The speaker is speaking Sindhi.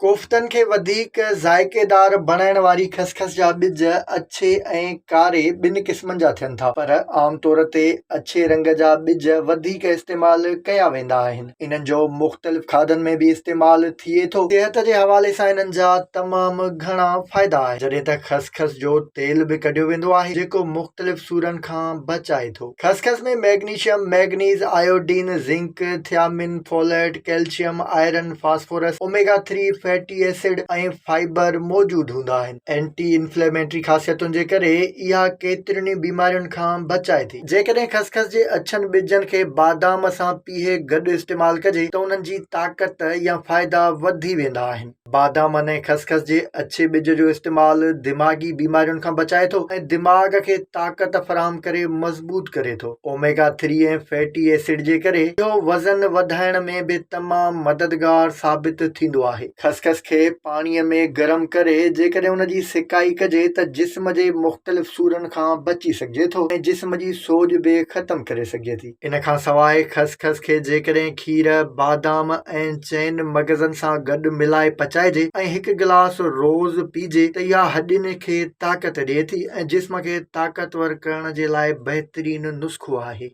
ڪوفتن کي وڌيڪ ذائقيدار بڻائڻ واري خسخس جا ٻج اڇي ۽ ڪاري ٻن قسمن جا ٿين ٿا، پر عام طور تي اڇي رنگ جا ٻج وڌيڪ استعمال ڪيا ويندا آهن. انهن جو مختلف کاڌن ۾ به استعمال ٿئي ٿو. صحت جي حوالي سان انهن جا تمام گهڻا فائدا آهن. جڏهن ته خسخس جو تيل به ڪڍيو ويندو آهي، جيڪو مختلف سورن کان بچائي ٿو. خسخس ۾ magnesium, manganese, iodine, zinc, thiamine, folate, calcium, iron, phosphorus, omega three fatty acid ۽ fibre موجود هوندا آهن. اينٽي انفليميٽري خاصيتن جي ڪري اها ڪيترين ئي بيمارين کان بچائي ٿي. جيڪڏهن خسخس جي اڇن ٻجن کي بادام سان پيهي گڏ استعمال ڪجي ته انهن جي طاقت يا فائدا وڌي ويندا آهن. بادامن ۽ خسخس جي اڇي ٻج جو استعمال دماغي بيمارين کان بچائي ٿو ۽ دماغ کي طاقت فراهم ڪري مضبوط ڪري ٿو. اوميگا ٿري ۽ فيٽي ايسڊ جي ڪري اهو وزن وڌائڻ ۾ به تمام مددگار ثابت ٿيندو آهي. خسخس کي پاڻي ۾ گرم ڪري جيڪڏهن ان جي سڪائي ڪجي ته جسم جي مختلف سورن کان بچي سگهجي ٿو ۽ جسم جي سوڄ به ختم ڪري سگهجي ٿي. ان کان سواء خسخس کي جيڪڏهن کير، بادام ۽ چئن مغزن سان گڏ ملائي پچائجي ۽ هڪ گلاس روز پيئجي ته اها هڏين کي طاقت ڏئي ٿي ۽ جسم کي طاقتور ڪرڻ جي لاء بهترين نسخو آهي.